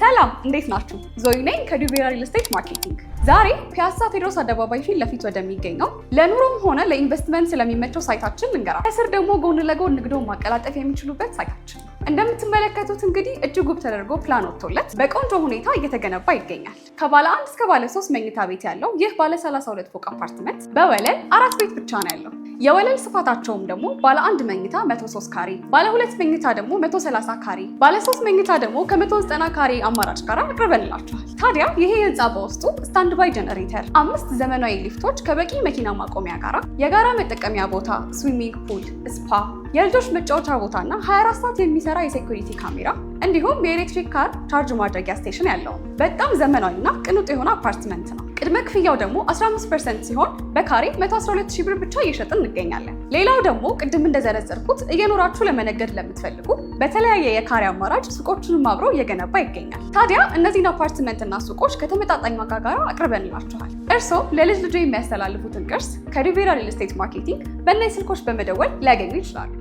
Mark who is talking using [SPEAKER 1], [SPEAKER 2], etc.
[SPEAKER 1] ሰላም፣ እንዴት ናችሁ? ዞይ ነኝ ከዲቬራ real estate marketing። ዛሬ ፒያሳ ቴዎድሮስ አደባባይ ፊት ለፊት ወደሚገኘው ለኑሮም ሆነ ለኢንቨስትመንት ስለሚመቸው site ኣችን ልንገራችሁ። ከስር ደግሞ ጎን ለጎን ንግዶን ማቀላጠፍ የሚችሉበት site ኣችን ነው። እንደምትመለከቱት እንግዲህ እጅግ ውብ ተደርጎ ፕላን ወጥቶለት በቆንጆ ሁኔታ እየተገነባ ይገኛል። ከባለ 1 እስከ ባለ 3 መኝታ ቤት ያለው ይህ ባለ 32 ፎቅ አፓርትመንት በወለል አራት ቤት ብቻ ነው ያለው። የወለል ስፋታቸውም ደግሞ ባለ 1 መኝታ 103 ካሬ፣ ባለ 2 መኝታ ደግሞ 130 ካሬ፣ ባለ 3 መኝታ ደግሞ ከ190 ካሬ አማራጭ ጋር አቅርበንላችኋል። ታዲያ ይሄ ህንፃ በውስጡ standby generator፣ አምስት ዘመናዊ ሊፍቶች ከበቂ መኪና ማቆሚያ ጋራ፣ የጋራ መጠቀሚያ ቦታ፣ swimming pool፣ spa፣ የልጆች መጫወቻ ቦታ እና 24 ሰዓት የሚሰራ የ security ካሜራ እንዲሁም የኤሌክትሪክ car charge ማድረጊያ station ያለው በጣም ዘመናዊና ቅንጡ የሆነ አፓርትመንት ነው። ቅድመ ክፍያው ደግሞ 15% ሲሆን በካሬ 112 ሺህ ብር ብቻ እየሸጥን እንገኛለን። ሌላው ደግሞ ቅድም እንደዘረዘርኩት እየኖራችሁ ለመነገድ ለምትፈልጉ በተለያየ የካሬ አማራጭ ሱቆቹንም አብሮ እየገነባ ይገኛል። ታዲያ እነዚህን አፓርትመንትና ሱቆች ከተመጣጣኝ ዋጋ ጋር አቅርበንላችኋል። እርስዎ ለልጅ ልጆ የሚያስተላልፉትን ቅርስ ከሪቬራ real estate marketing በእነዚህ ስልኮች በመደወል ሊያገኙ ይችላሉ።